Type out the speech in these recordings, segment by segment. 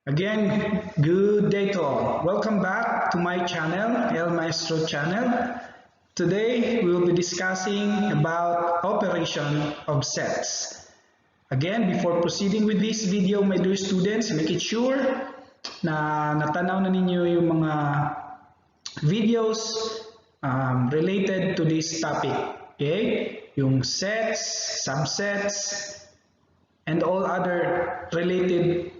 Again, good day to all. Welcome back to my channel, ElMaestro channel. Today, we will be discussing about operation of sets. Again, before proceeding with this video, my dear students, make it sure na natanaw na ninyo yung mga videos related to this topic. Okay? Yung sets, subsets, and all other related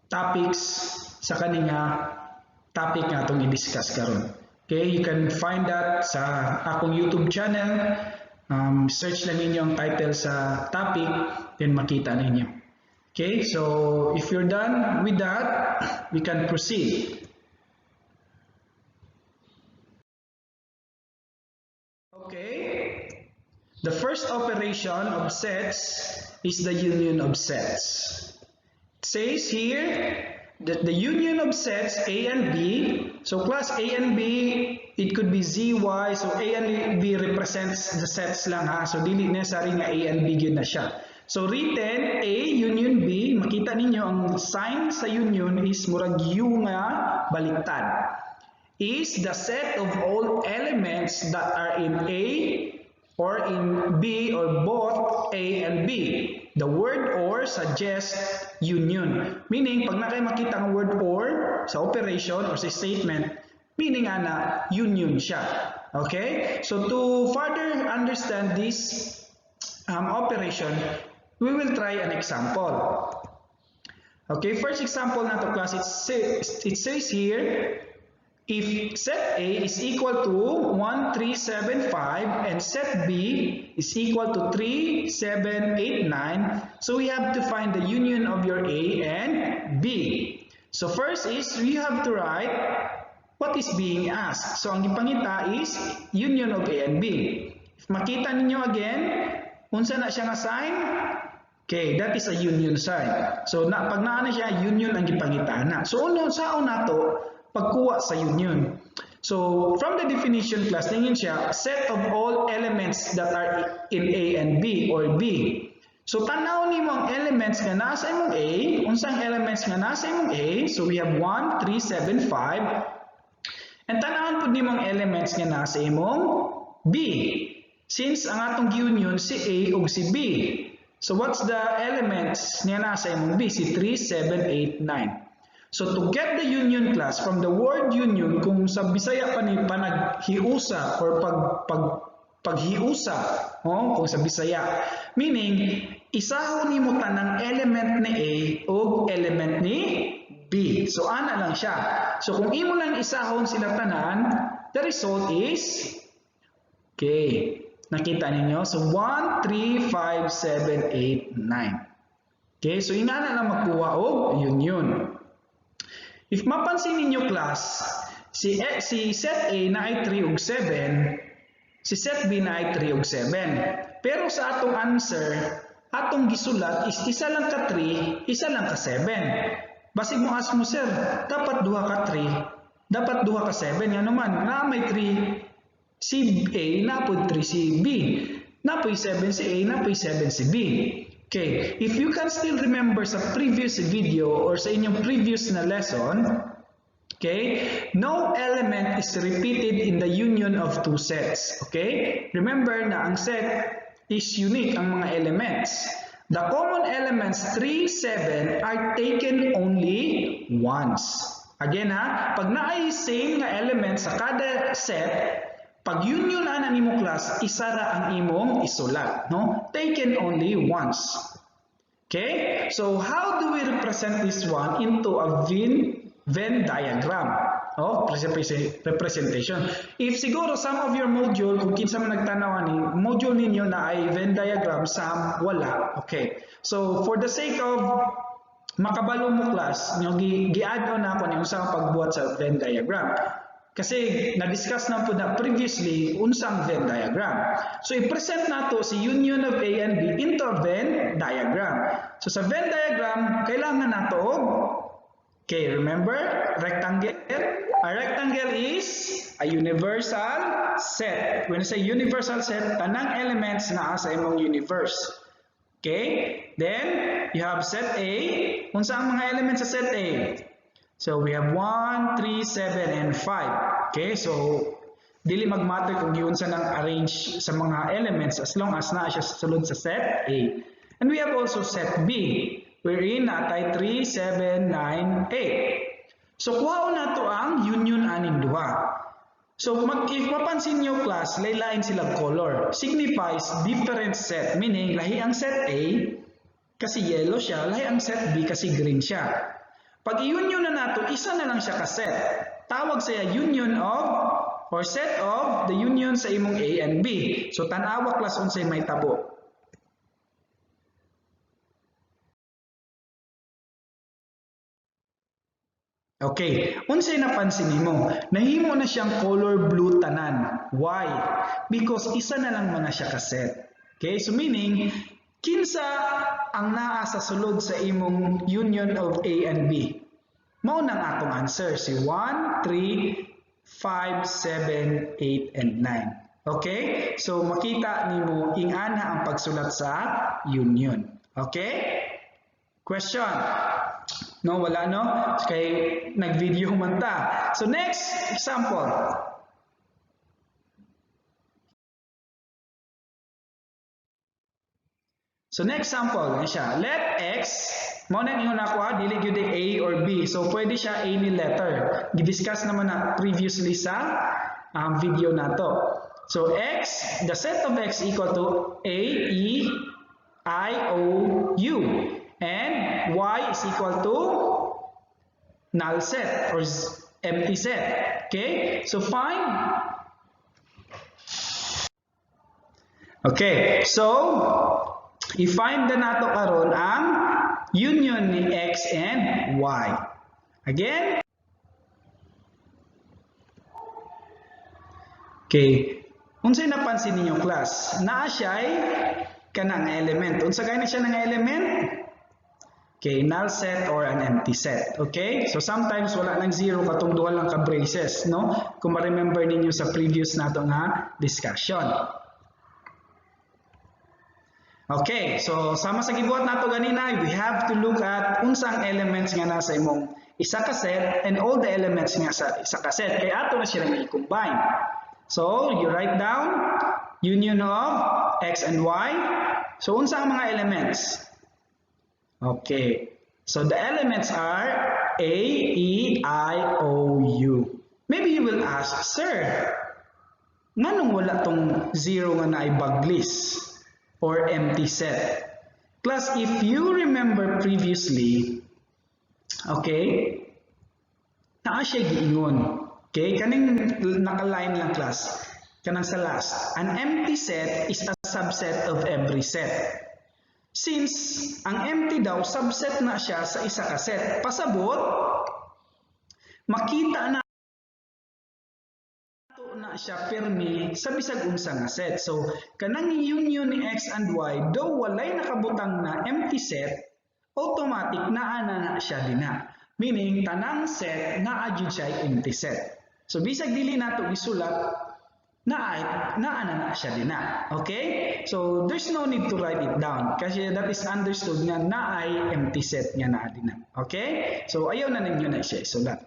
topics sa kani nga topic nga atong i-discuss karon. Okay, you can find that sa akong YouTube channel. Search lang ninyo ang title sa topic, then makita ninyo. Okay, so if you're done with that, we can proceed. Okay, the first operation of sets is the union of sets. It says here that the union of sets A and B, so class, A and B, it could be Z, Y, so A and B represents the sets lang ha, so dili necessary nga A and B gyud na siya. So written A union B, makita ninyo ang sign sa union is murag U nga baliktad, is the set of all elements that are in A or in B or both A and B. The word "or" suggests union. Meaning, pag naa kay makita ang word "or" sa operation or sa statement, meaning ana, union siya. Okay? So to further understand this operation, we will try an example. Okay, first example nato, class, it says here, if set A is equal to 1, 3, 7, 5 and set B is equal to 3, 7, 8, 9, so we have to find the union of your A and B. So first is we have to write what is being asked. So ang gipangita is union of A and B. If makita ninyo again, unsa na siya nga sign? Okay, that is a union sign. So na, pag naa na siya, union ang gipangita na. So uno sa nato pagkuha sa union. So from the definition, class, tingin siya, set of all elements that are in A and B or B. So tanaw nimo ang elements nga nasa imong A, unsang elements nga nasa imong A? So we have 1, 3, 7, 5. And tanawon pud nimo ang elements nga nasa imong B. Since ang atong union si A ug si B. So what's the elements nga nasa imong B? Si 3, 7, 8, 9. So to get the union, class, from the word "union", kung sa Bisaya pa ni panaghiusa or pag pag paghiusa, oh, kung sa Bisaya, meaning isahon nimo tanang element ni A ug element ni B. So ana lang siya. So kung imo lang isahon sila tanan, the result is, okay. Nakita ninyo? So 1, 3, 5, 7, 8, 9. Okay, so ingana lang magkuha og union. If mapansin ninyo, class, si set A naay 3 ug 7, si set B naay 3 ug 7. Pero sa atong answer, atong gisulat is isa lang ka 3, isa lang ka 7. Basig mo ask mo, "Sir, dapat duha ka 3, dapat duha ka 7. Ngano man, na may 3 si A, naa pod 3 si B. Naa poy 7 si A, naa poy 7 si B." Okay, if you can still remember sa previous video or sa inyong previous na lesson, okay, no element is repeated in the union of two sets. Okay, remember na ang set is unique ang mga elements. The common elements 3, 7 are taken only once. Again ha, pag naay same nga element sa kada set, pag union ana nimo, class, isa ra ang imong isulat, no? Taken only once. Okay? So how do we represent this one into a Venn diagram? Oh, representation. If siguro some of your module, kung kinsa man nagtanaw ani, module ninyo naay Venn diagram, some wala. Okay. So for the sake of makabalo mo, class, nyo gi-add on nako ni unsa ang pagbuhat sa Venn diagram. Kasi na-discuss na po na previously unsang Venn diagram. So i-present nato si union of A and B into a Venn diagram. So sa Venn diagram, kailangan nato og, okay, remember, rectangle. A rectangle is a universal set. When I say universal set, tanang elements naa sa imong universe. Okay? Then, you have set A. Unsa ang mga elements sa set A? So, we have 1, 3, 7, and 5. Okay? So, dili magmatter kung giunsa nang arrange sa mga elements as long as naa siya sulod sa set A. And we have also set B, wherein naa tay 3, 7, 9, 8. So, kuhaon nato ang union aning duha. So, if mapansin nyo, class, laylain silang color. Signifies different set. Meaning, lahi ang set A, kasi yellow siya, lahi ang set B kasi green siya. Pag i-union na nato, isa na lang siya ka set. Tawag siya union of or set of the union sa imong A and B. So, tan-awa, class, unsay mahitabo. Okay, unsay napansin nimo? Nahimo na siyang color blue tanan. Why? Because isa na lang man na siya ka set. Okay, so meaning kinsa ang naa sa sulod sa imong union of A and B? Mao nang atong answer si 1, 3, 5, 7, 8, and 9. Okay? So makita nimo ingana ang pagsulat sa union. Okay? Question. No, wala, no? Kay nag-video man ta. So next example. So next sample, ano siya? Let X, mao nang ingon ako ha, dili gyud A or B. So pwede siya any letter. Gi-discuss naman na previously sa video nato. So X, the set of X equal to A, E, I, O, U. And Y is equal to null set or empty set. Okay? So find. Okay, so i-find na nato karon ang union ni X and Y. Again? Okay. Unsay napansin ninyo, class? Naa siya'y kanang element. Unsa kay na siya ng element? Okay, null set or an empty set. Okay? So sometimes wala nang zero katong duha lang ka braces, no? Kung ma-remember ninyo sa previous nato nga discussion. Okay, so sama sa gibuhat nato ganina, we have to look at unsang elements nga nasa imong isa ka set and all the elements nga sa isa ka set kay ato na sila i-combine. So, you write down union of X and Y. So, unsa ang mga elements? Okay. So, the elements are A, E, I, O, U. Maybe you will ask, "Sir, nganong wala tong zero nga naay baglis or empty set?" Class, if you remember previously, okay, naa siya giingon. Okay, kaning naka-line lang, class, kanang sa last. An empty set is a subset of every set. Since ang empty daw, subset na siya sa isa ka set. Pasabot, makita na na siya pirmi sa bisag unsa nga set. So, kanang union ni X and Y, though walay nakabutang na empty set, automatic naa na na siya dinha. Meaning, tanang set naa jud siya empty set. So, bisag dili nato gisulat, naa naa na na siya dinha. Okay? So, there's no need to write it down kasi that is understood nga naay empty set nga naa dinha. Okay? So, ayaw na ninyo na siya isulat.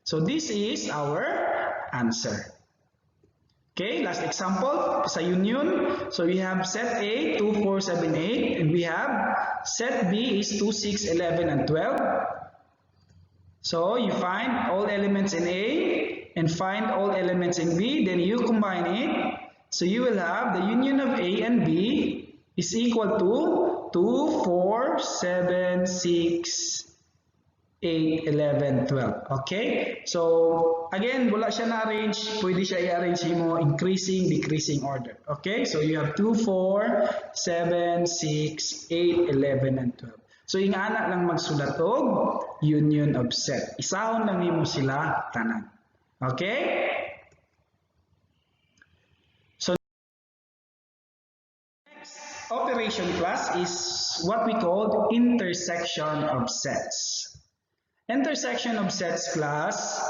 So, this is our answer. Okay, last example sa union. So we have set A 2, 4, 7, 8 and we have set B is 2, 6, 11, and 12. So you find all elements in A and find all elements in B, then you combine it. So you will have the union of A and B is equal to 2, 4, 7, 6, 8, 11, 12. Okay? So, again, wala siya na-arrange. Pwede siya i-arrange mo increasing, decreasing order. Okay? So, you have 2, 4, 7, 6, 8, 11, and 12. So, ingana lang magsulat og union of set. Isahon lang nimo sila tanan. Okay? So, next operation, class, is what we call intersection of sets. Intersection of sets, class,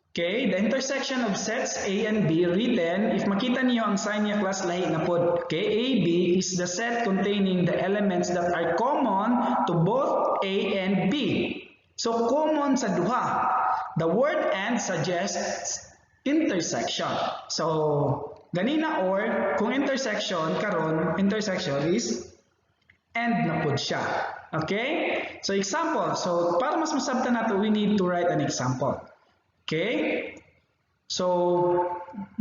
Okay, the intersection of sets A and B written, if makita niyo ang sign niya, class, lahi na pod. Okay, A, B is the set containing the elements that are common to both A and B. So, common sa duha. The word "and" suggests intersection. So, ganina "or", kung intersection, karon intersection is "and" na pod siya. Okay? So, example. So, para mas masabtan nato, we need to write an example. Okay? So,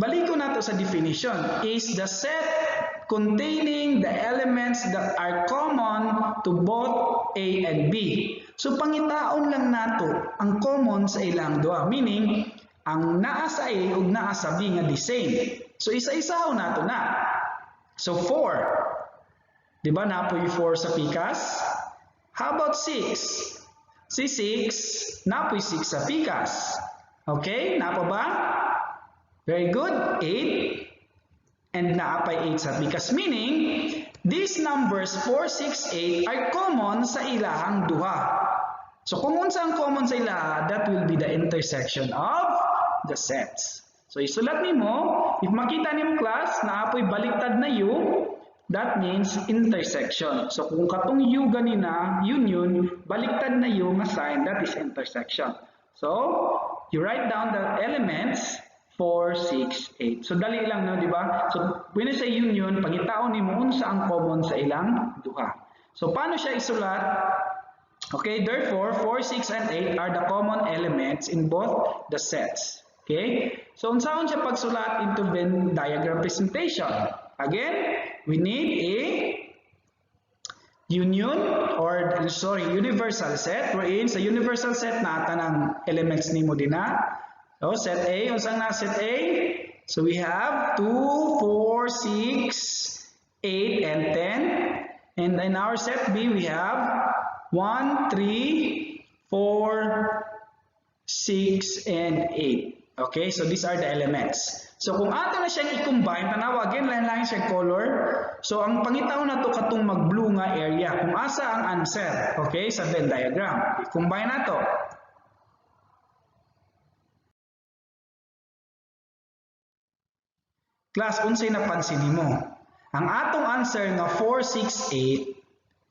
balik ko nato sa definition. Is the set containing the elements that are common to both A and B. So, pangitaon lang nato ang common sa ilang duha. Meaning, ang naa sa A ug naa sa B nga the same. So, isa-isahon nato na. So, 4. Di ba naa poy 4 sa pikas? How about 6? Si 6, naa poy 6 sa pikas. Okay, naa pa ba? Very good. 8. And naa pay 8 sa pikas. Meaning, these numbers 4, 6, 8 are common sa ilahang duha. So kung unsa ang common sa ilaha, that will be the intersection of the sets. So isulat nimo, if makita nimo, class, naa poy baliktad na U, that means intersection. So kung katong U ganina, union, baliktad na U nga sign, that is intersection. So, you write down the elements 4, 6, 8. So dali lang, no, di ba? So when you say union, pangitaon nimo unsa ang common sa ilang duha. So paano siya isulat? Okay, therefore 4, 6, and 8 are the common elements in both the sets. Okay? So unsaon siya pagsulat into Venn diagram presentation? Again, we need a union or, sorry, universal set wherein sa universal set naa tanang elements nimo dinha. So set A, unsang na set A? So we have 2, 4, 6, 8, and 10. And in our set B, we have 1, 3, 4, 6, and 8. Okay, so these are the elements. So kung ato na siyang i-combine, tanawa again, lain-lain siya color. So ang pangitaon nato katong mag-blue nga area, kung asa ang answer, okay, sa Venn diagram. I-combine nato. Class, unsay napansin nimo? Ang atong answer nga 4, 6,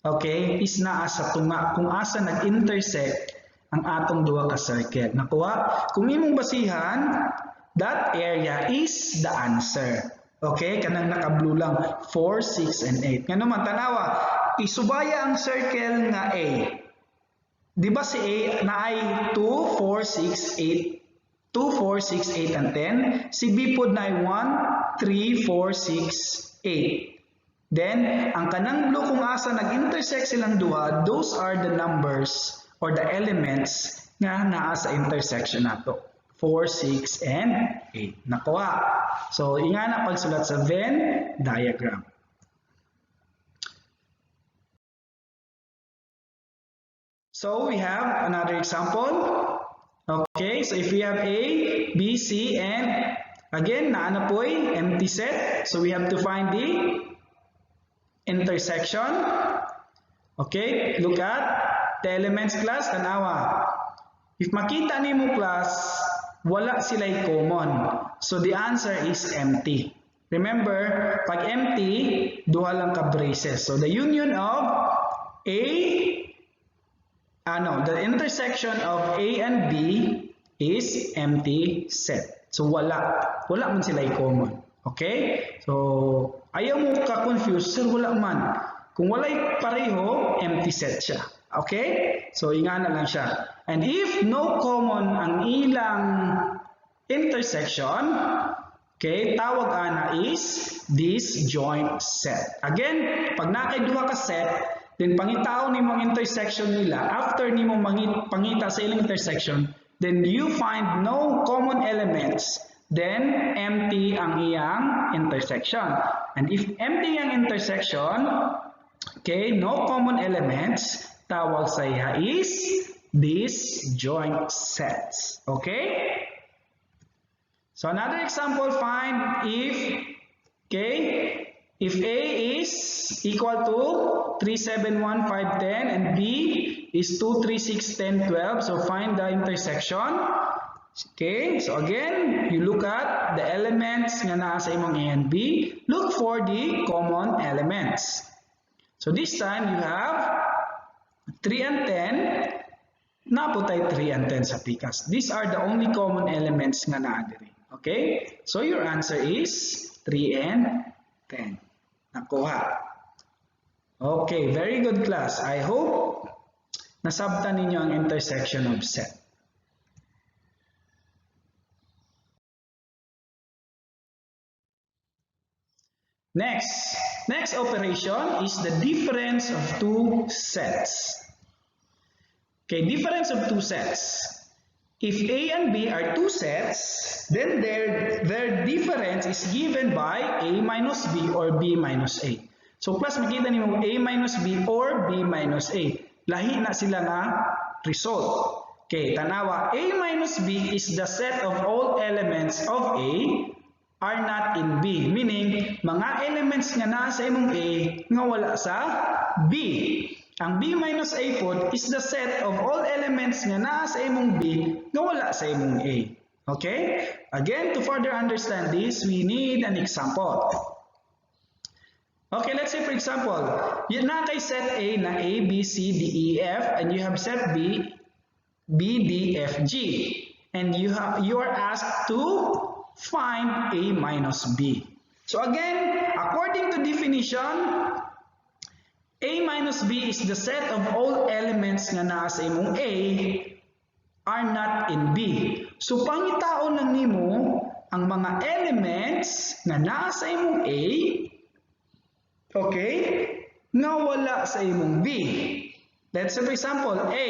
8, okay, is naa sa tunga kung asa nag-intersect ang atong duha ka circle. Nakuha? Kung imong basihan, that area is the answer. Okay? Kanang naka-blue lang, 4, 6, and 8. Nga naman, tanawa, isubaya ang circle nga A. Di ba si A naay 2, 4, 6, 8, 2, 4, 6, 8, and 10? Si B pod naay 1, 3, 4, 6, 8. Then, ang kanang blue kung asa nag-intersect silang duha, those are the numbers or the elements nga naa sa intersection nato. 4, 6, and 8. Nakuha. So, ingana pagsulat sa Venn diagram. So, we have another example. Okay, so if we have A, B, C, and again, naa na po'y empty set. So, we have to find the intersection. Okay, look at the elements, class, tanawa. If makita nimo, class, wala sila'y common. So the answer is empty. Remember, pag empty, duha lang ka braces. So the union of A, ano, the intersection of A and B is empty set. So wala. Wala man sila'y common. Okay? So, ayaw mo ka-confuse, "Sir, wala man." Kung walay pareho, empty set siya. Okay? So, ingana lang siya. And if no common ang ilang intersection, okay, tawag ana is disjoint set. Again, pag naa kay duha ka set, then pangitaon nimo ang intersection nila, after nimo pangita sa ilang intersection, then you find no common elements, then empty ang iyang intersection. And if empty ang intersection, okay, no common elements, tawag sa iya is disjoint sets. Okay? So another example, find if, okay, if A is equal to 3, 7, 1, 5, 10 and B is 2, 3, 6, 10, 12. So find the intersection. Okay, so again, you look at the elements nga naa sa imong A and B. Look for the common elements. So this time, you have 3 and 10. Naa pud tay 3 and 10 sa pikas. These are the only common elements nga naa diri. Okay? So your answer is 3 and 10. Nakuha. Okay, very good, class. I hope nasabtan ninyo ang intersection of set. Next operation is the difference of two sets. Okay, difference of two sets. If A and B are two sets, then their difference is given by A minus B or B minus A. So class, makita nimo A minus B or B minus A. Lahi na sila nga result. Okay, tanawa, A minus B is the set of all elements of A are not in B. Meaning, mga elements nga naa sa imong A nga wala sa B. Ang B minus A pod is the set of all elements nga naa sa imong B nga wala sa imong A. Okay? Again, to further understand this, we need an example. Okay, let's say, for example, yun na kay set A na A, B, C, D, E, F, and you have set B, B, D, F, G. And you are asked to find A minus B. So again, according to definition, A minus B is the set of all elements nga naa sa imong A are not in B. So pangitaon lang nimo ang mga elements nga naa sa imong A, okay, nga wala sa imong B. Let's say, for example, A,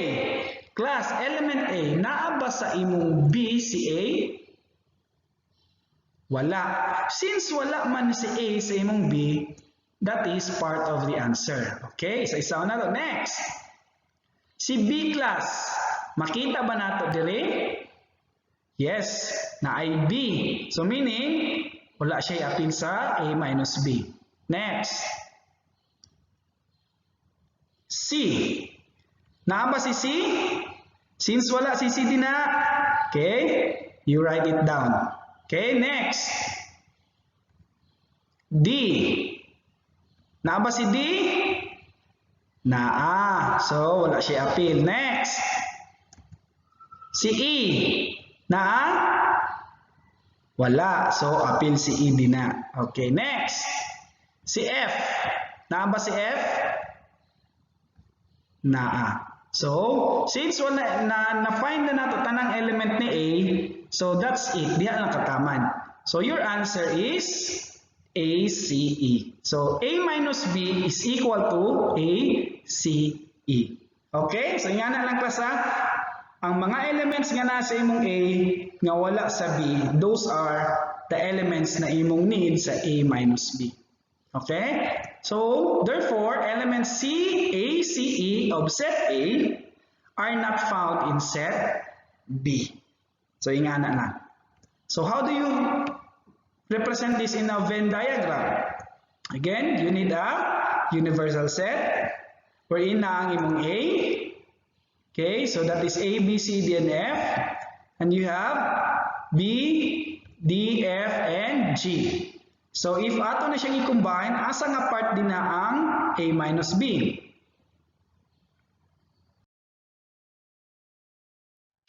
class, element A, naa ba sa imong B si A? Wala. Since wala man si A sa imong B, that is part of the answer. Okay, isa-isa na to. Next, si B, class, makita ba nato dire? Yes, naay B. So meaning, wala siya apil sa A minus B. Next, C. Naa ba si C? Since wala si C din na, okay, you write it down. Okay, next. D. Naa ba si D? Naa. So, wala siya apil. Next. Si E. Naa? Wala. So, apil si E din na. Okay, next. Si F. Naa ba si F? Naa. So, since wala na na-find na nato tanang element ni A, so that's it. Diha lang kataman. So, your answer is A, C, E. So, A minus B is equal to A, C, E. Okay? So, nga na lang, class, ha? Ang mga elements nga nasa imong A nga wala sa B, those are the elements na imong need sa A minus B. Okay? So, therefore, elements C, A, C, E of set A are not found in set B. So, ingana lang. So, how do you represent this in a Venn diagram? Again, you need a universal set wherein na ang imong A. Okay, so that is A, B, C, D, and F. And you have B, D, F, and G. So if ato na siyang i-combine, asa nga part din na ang A minus B?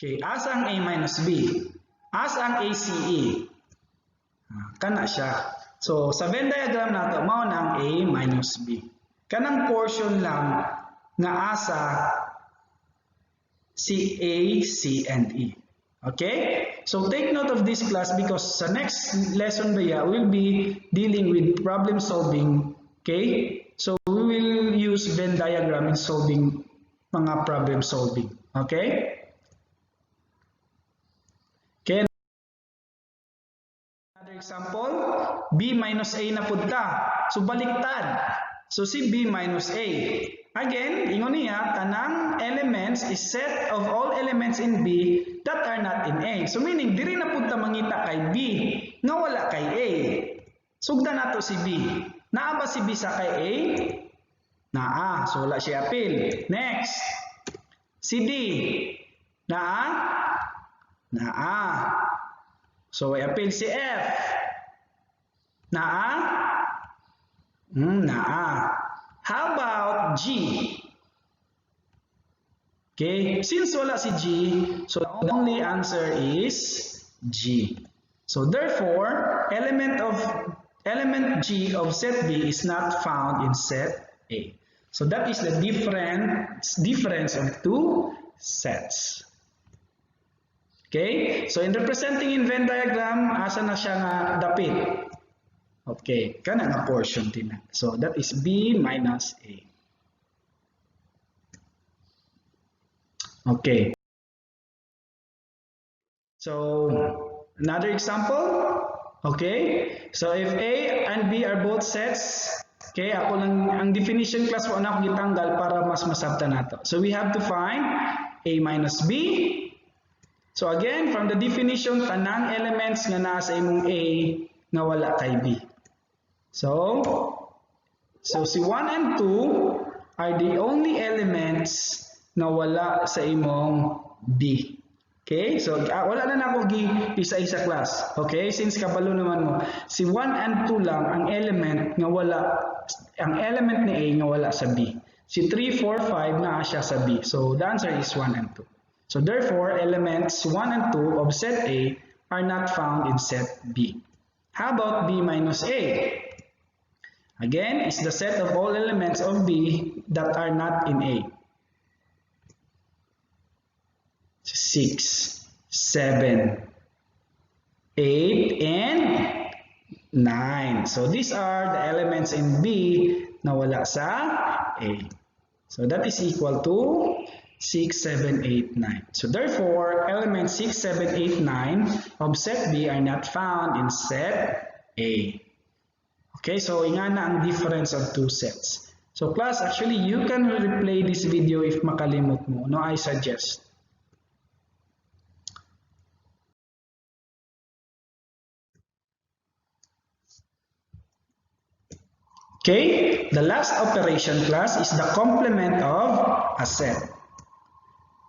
Okay, asa ang A minus B? Asa ang ACE? Kana siya. So sa Venn diagram nato, mao na ang A minus B. Kanang portion lang nga asa si A, C, and E. Okay? So take note of this, class, because sa next lesson baya, we'll be dealing with problem solving. Okay? So we will use Venn diagram in solving mga problem solving. Okay? Okay. Another example, B minus A na pud ta. So baliktad. So si B minus A. Again, ingon niya, tanang elements is set of all elements in B that are not in A. So meaning, diri na pud ta mangita kay B nga wala kay A. Sugdan nato si B. Naa ba si B sa kay A? Naa. So wala siya apil. Next. Si D. Naa? Naa. So, way apil si F. Naa? Naa. How about G? Okay, since wala si G, so the only answer is G. So therefore, element G of set B is not found in set A. So that is the difference of two sets. Okay? So in representing in Venn diagram, asa na siya nga dapit? Okay, kana nga portion din na. So that is B minus A. Okay. So another example. Okay? So if A and B are both sets, okay, ako lang ang definition, class, wa na ako gitanggal para mas masabtan nato. So we have to find A minus B. So again, from the definition, tanang elements nga naa sa imong A nga wala kay B. So si 1 and 2 are the only elements nga wala sa imong B. Okay? So wala na nako gi isa-isa, class. Okay? Since kabalo naman mo, si 1 and 2 lang ang element nga wala, ang element ni A nga wala sa B. Si 3, 4, 5 naa siya sa B. So the answer is 1 and 2. So therefore, elements 1 and 2 of set A are not found in set B. How about B minus A? Again, it's the set of all elements of B that are not in A. 6, 7, 8, and 9. So these are the elements in B na wala sa A. So that is equal to 6, 7, 8, 9. So therefore, elements 6, 7, 8, 9 of set B are not found in set A. Okay, so ingana ang difference of two sets. So class, actually, you can replay this video if makalimot mo. No, I suggest. Okay, the last operation, class, is the complement of a set.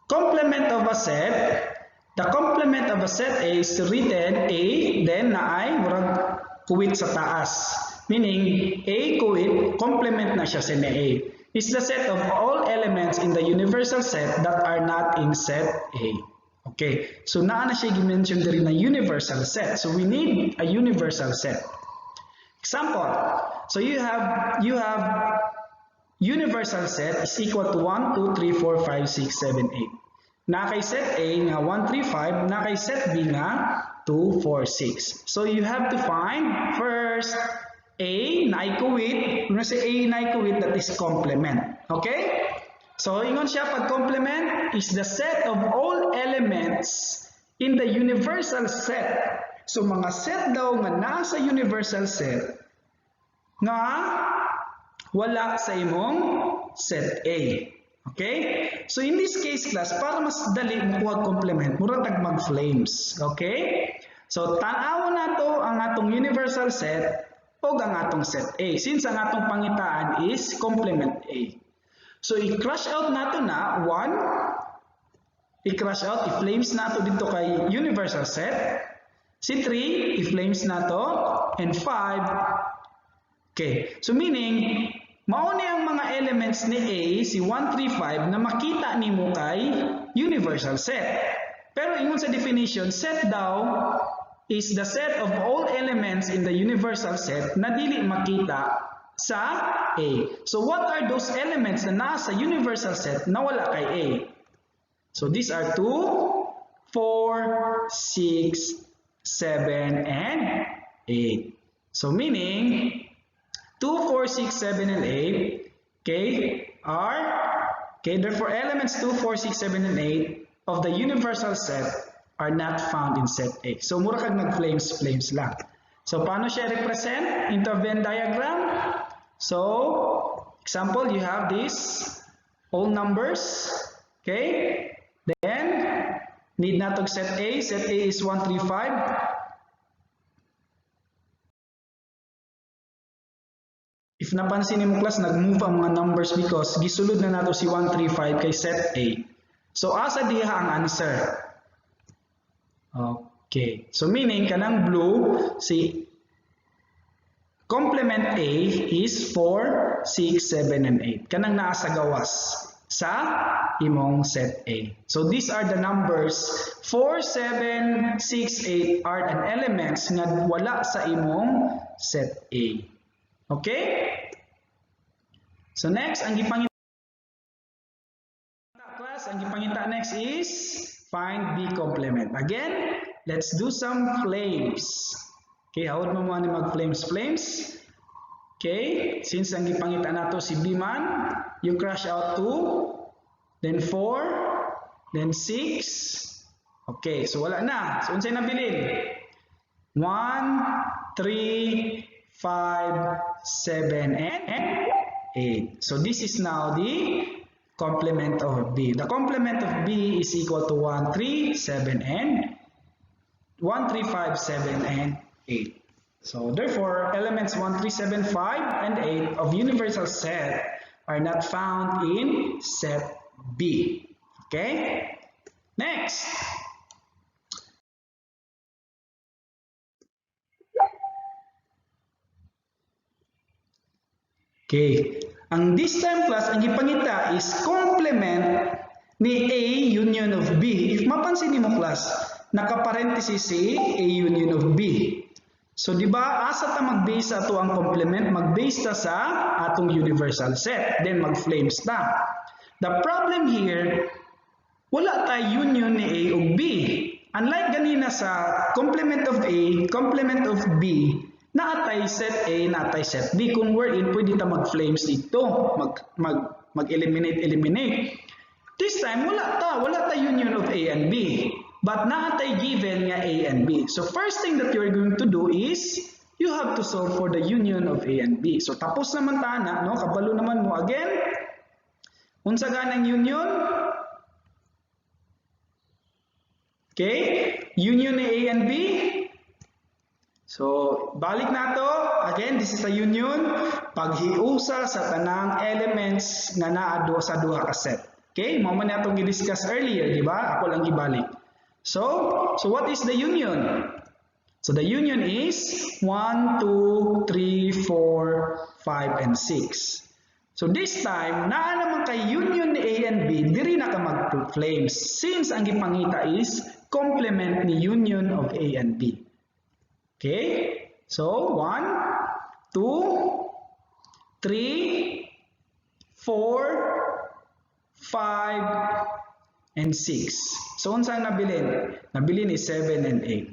Complement of a set, the complement of a set A is written A, then naay murag kuwit sa taas. Meaning, A kuwit, complement na siya sa A. Is the set of all elements in the universal set that are not in set A. Okay, so naa na siya gi-mention diri na universal set. So we need a universal set. Example, so you have universal set is equal to 1, 2, 3, 4, 5, 6, 7, 8. Naa kay set A nga 1, 3, 5, naa kay set B nga 2, 4, 6. So you have to find first A na kuwit, kung sa A na kuwit, that is complement. Okay? So ingon siya, pag complement is the set of all elements in the universal set. So mga set daw nga nasa universal set nga wala sa imong set A. Okay? So in this case, class, para mas dali mo complement, mura tag mag-flames. Okay? So tan-awon nato ang atong universal set o ang atong set A. Since ang atong pangitaan is complement A. So i-crush out nato na 1, i-crush out, i-flames nato dito kay universal set. Si 3, i-flames nato, and 5. Okay, so meaning, mao ni ang mga elements ni A, si 1, 3, 5, na makita nimo kay universal set. Pero ingon sa definition, set daw is the set of all elements in the universal set na dili makita sa A. So what are those elements na nasa universal set na wala kay A? So these are 2, 4, 6, 7, and 8. So meaning, 2, 4, 6, 7, and 8, okay, are, okay, therefore elements 2, 4, 6, 7, and 8 of the universal set are not found in set A. So mura kag nag-flames, flames lang. So paano siya represent into a Venn diagram? So, example, you have these all numbers, okay? Then, need nato set A. Set A is 1, 3, 5. If napansin nimo, class, nag-move ang mga numbers because gisulod na nato si 1, 3, 5 kay set A. So, asa diha ang answer? Okay. So meaning kanang blue, si complement A is 4, 6, 7, and 8. Kanang naa sa gawas sa imong set A. So these are the numbers. 4, 7, 6, 8 are an elements nga wala sa imong set A. Okay? So next, ang gipangita, class, ang gipangita next is find B complement. Again, let's do some flames. Okay, hawod mo mo ni mag-flames flames. Okay, since ang gipangita nato si B man, you crush out 2, then 4, then 6. Okay, so wala na. So unsay nabilin? 1, 3, 5, 7, and 8. So this is now the complement of B. The complement of B is equal to 1, 3, 7, and 1, 3, 5, 7, and 8. So therefore, elements 1, 3, 7, 5, and 8 of universal set are not found in set B. Okay? Next. Okay. Ang this time, class, ang gipangita is complement ni A union of B. If mapansin nimo, class, naka-parenthesis si A union of B. So di ba asa ta mag-base ato ang complement? Mag-base ta sa atong universal set, then mag-flames ta. The problem here, wala tay union ni A ug B. Unlike ganina sa complement of A, complement of B, naatay set A, naatay set B. Kung wherein pwede ta mag-flames dito, mag-eliminate, eliminate. This time, wala ta union of A and B. But naatay given nga A and B. So first thing that you're going to do is, you have to solve for the union of A and B. So tapos naman ta na, no? Kabalo naman mo again. Unsa ganang union? Okay? Union ni A and B. So, balik na to. Again, this is a union. Paghiusa sa tanang elements nga naa sa duha ka set. Okay? Mao man atong gi-discuss earlier, di ba? Ako lang gibalik. So what is the union? So the union is 1, 2, 3, 4, 5, and 6. So this time, naa naman kay union ni A and B, diri na ka mag-flames since ang gipangita is complement ni union of A and B. Okay? So 1, 2, 3, 4, 5, and 6. So unsa ang nabilin? Nabilin is 7 and 8.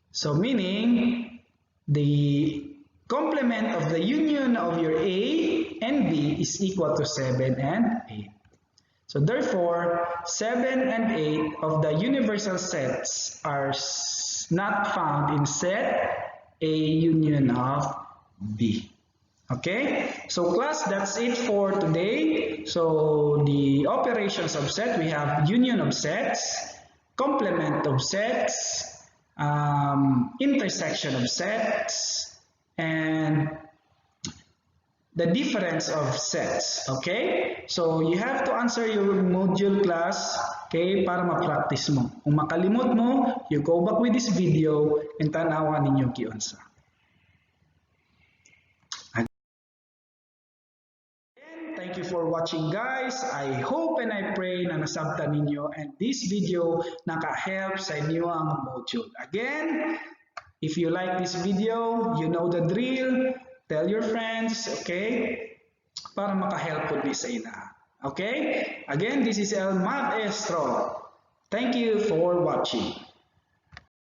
So meaning, the complement of the union of your A and B is equal to 7 and 8. So therefore, 7 and 8 of the universal sets are not found in set A union of B. Okay? So class, that's it for today. So the operations of set, we have union of sets, complement of sets, intersection of sets, and the difference of sets. Okay? So you have to answer your module, class, okay, para ma-practice mo. Kung makalimot mo, you go back with this video and tanawa ninyo giunsa. Again, thank you for watching, guys. I hope and I pray na nasabtan ninyo and this video naka-help sa inyo ang module. Again, if you like this video, you know the drill. Tell your friends, okay? Para maka-help po ni sa ina. Okay? Again, this is El Maestro. Thank you for watching.